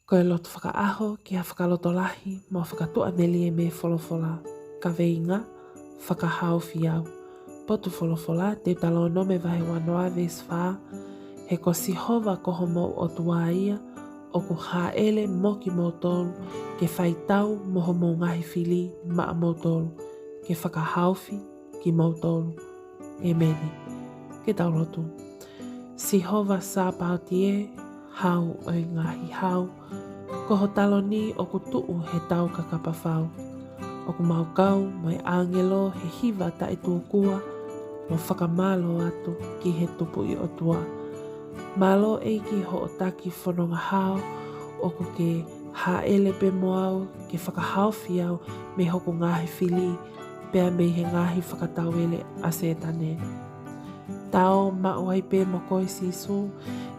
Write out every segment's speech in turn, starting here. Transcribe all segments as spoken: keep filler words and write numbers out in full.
Ko e lotu fakaʻaho ki ha fakalotolahi mo fakatuʻamelie mei he folofola. Kaveinga: Fakahaofi au. Potu folofola, Teutalōnome vahe uanoa veesi fā: He ko Sihova ko homou ʻOtua ia, ʻoku hāʻele mo kimoutolu, ke fai tau mo homou ngaahi fili maʻamoutolu, ke fakahaofi kimoutolu. ʻEmeni. Ke tau lotu. Sihova Sāpaoti ē, Hau ʻo e ngaahi hau, ko ho taloni ʻoku tuʻu he tau kakapa fau. ʻOku mau kau mo e ʻāngelo he hiva taʻetūkua, mo fakamālō atu ki he Tupuʻi ʻOtua. Mālō ʻEiki hoʻo taki fononga hao, ʻoku ke hāʻele pē mo au, ke fakahaofi au mei hoku ngaahi fili, pea mei he ngaahi fakatauele ʻa Sētane. Tau maʻu ai pē mo koe Sīsū,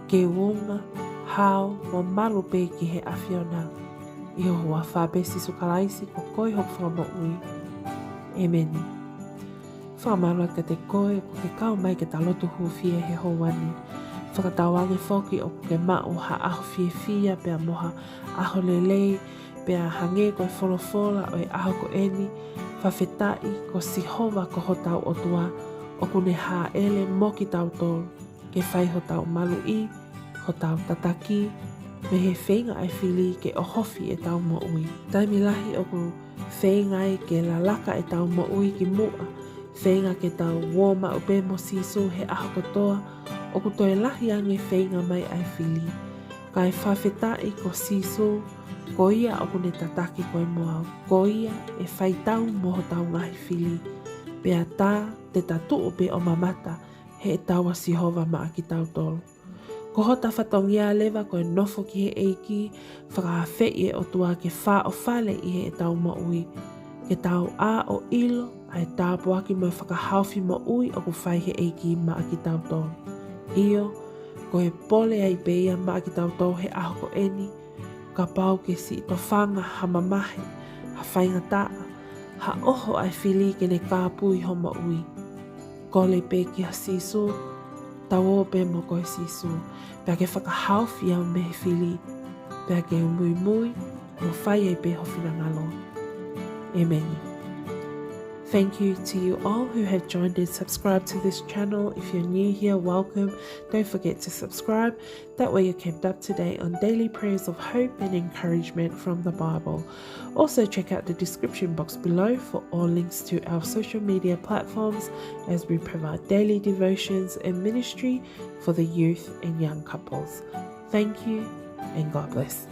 ke unga, hao, mo malu pē ki he ʻAfiona. ʻI ho huafa pē Sīsū Kalaisi, ko koe hoku Fakamoʻui. ʻEmeni. Fakamālō atu kiate koe ʻoku ke kau mai ke ta lotu hūfia he houa ni. Fakatauange foki ʻoku ke maʻu ha ʻaho fiefia pea mo ha ʻaho lelei, pea hangē ko e folofola ʻo e ʻaho ko eni, fakafetaʻi ko Sihova ko hotau ʻOtua, ʻoku ne hāʻele mo kitautolu, ke fai hotau maluʻi, hotau tataki, mei he feinga ʻa e fili ke ʻohofi ʻetau moʻui. Taimi lahi ʻoku feinga ai ke lalaka ʻetau moʻui ki muʻa, feinga ke tau ō maʻu pē mo Sīsū he ʻaho kotoa, ʻoku toe lahi ange feinga mai ʻa e fili. Kae fakafetaʻi ko Sīsū, ko ia ʻoku ne tataki koe mo au, ko ia ʻe fai tau mo hotau ngaahi fili, pea tā te ta tuʻu pē ʻo mamata he ʻe taua Sihova maʻa kitautolu. Ko hota fatongia leva ko e nofo ki he ʻEiki, fakaafeʻi e ʻOtua ke fāʻofale ʻi heʻetau moʻui, ke tau ʻā ʻo ʻilo ʻa e tāpuaki mo e fakahaofi moʻui ʻoku fai he ʻEiki maʻa kitautolu. ʻIo, ko e pole ai pē ia maʻa kitautolu he ʻaho ko eni, kapau ke siʻi tofanga ha mamahi, ha faingataʻa, ha ʻoho ʻa e fili ke ne kāpui ho moʻui. Kole pē kia Sīsū, tau ō pē mo koe Sīsū, pea ke fakahaofi au mei he fili, pea ke u muimui mo fai ai pē ho finangalo. ʻEmeni. Thank you to you all who have joined and subscribed to this channel. If you're new here, welcome. Don't forget to subscribe. That way you're kept up to date on daily prayers of hope and encouragement from the Bible. Also, check out the description box below for all links to our social media platforms as we provide daily devotions and ministry for the youth and young couples. Thank you and God bless.